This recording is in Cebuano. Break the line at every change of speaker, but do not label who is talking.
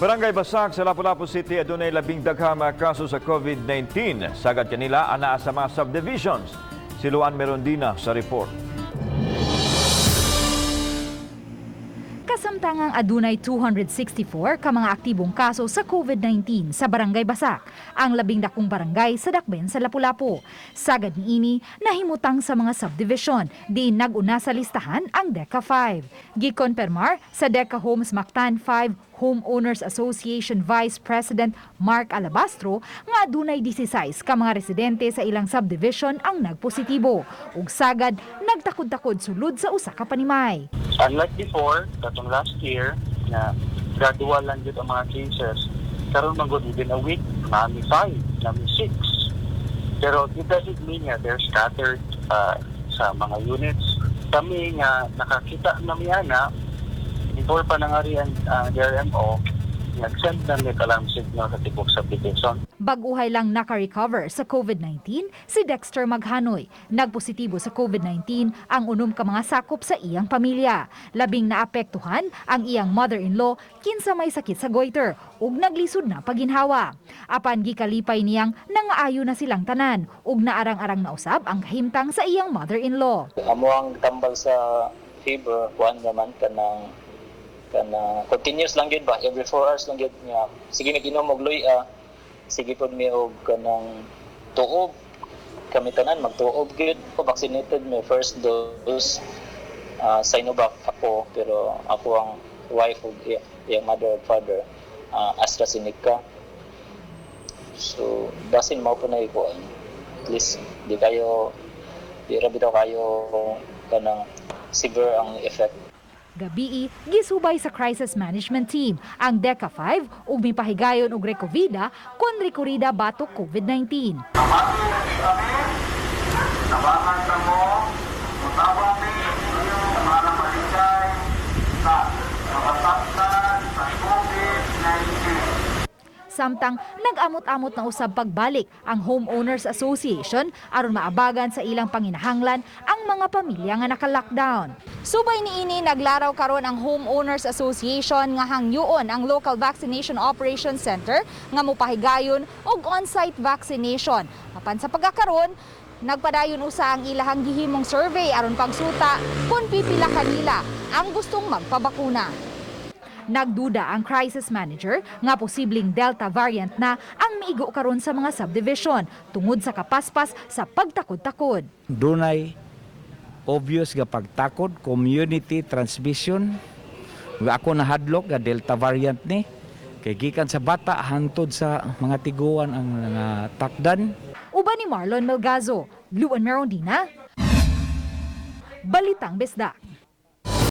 Barangay Basak sa Lapu-Lapu City adunay 10 mga kaso sa COVID-19. Sagad kanila anaa sa mga subdivisions. Si Luan Merondina sa report.
Kasamtangang adunay 264 ka mga aktibong kaso sa COVID-19 sa Barangay Basak, ang 10 dakong barangay sa Dakbayan sa Lapu-Lapu. Sagad niini, nahimutang sa mga subdivision, diin nag-una sa listahan ang Deca 5. Gikonpermar sa Deca Homes Mactan 5 Homeowners Association Vice President Mark Alabastro nga adunay 16 ka mga residente sa ilang subdivision ang nagpositibo ug sagad nagtakod-takod sulod sa usa ka panimay.
Unlike before, katong last year, na gradual lang jud ang mga cases, karon man gud within a week, nami 5, nami 6. Pero it doesn't mean nga they're scattered sa mga units. Kami nga nakakita na mi ana, before pa nangari ang DRMO, nag-send na mi alarm signal sa tibok subdivision.
Bag-uhay lang naka-recover sa COVID-19 si Dexter Maghanoy. Nagpositibo sa COVID-19 ang 6 ka mga sakop sa iyang pamilya. Labing naapektuhan ang iyang mother-in-law kinsa may sakit sa goiter ug naglisod na paginhawa. Apan gikalipay niyang nangaayo na silang tanan ug naarang-arang na usab ang kahimtang sa iyang mother-in-law.
Amo ang tambal sa fever, kuan naman, kanang continuous lang gyud ba, every 4 hours lang gyud nga sige mig-inom og luya, sige pod mi og kanang tuob, kami tanan magtuob gyud. Vaccinated may first dose, Sinovac ako, pero ako ang wife ug iyang mother ug father, AstraZeneca. So basin mao po na ikuan, at least di kayo, di ra bitaw kayo kanang severe ang effect.
Gabii, gisubay sa crisis management team ang DECA 5 ug mipahigayon og Recovida kon rekurida batok COVID-19.
Tabangan ka mo, mutabang mi, para malikay sa kabasaktan sa COVID-19.
Samtang nag-amot-amot na usab pagbalik ang Homeowners Association aron maabagan sa ilang panginahanglan ang mga pamilya nga naka-lockdown. Subay niini, naglaraw karon ang Homeowners Association nga hangyoon ang Local Vaccination Operations Center nga mopahigayon og on-site vaccination. Apan sa pagkakaron, nagpadayon usa ang ilahang gihimong survey aron pagsuta kung pipila kanila ang gustong magpabakuna. Nagduda ang crisis manager nga posibleng Delta variant na ang miigo karon sa mga subdivision tungod sa kapaspas sa pagtakod-takod.
Dunay obvious nga pagtakod, community transmission. Nga ako nahadlok nga Delta variant ni kay gikan sa bata hangtod sa mga tiguan ang mga takdan.
Uban ni Marlon Melgazo, Luan Merondina, Balitang Bisdak.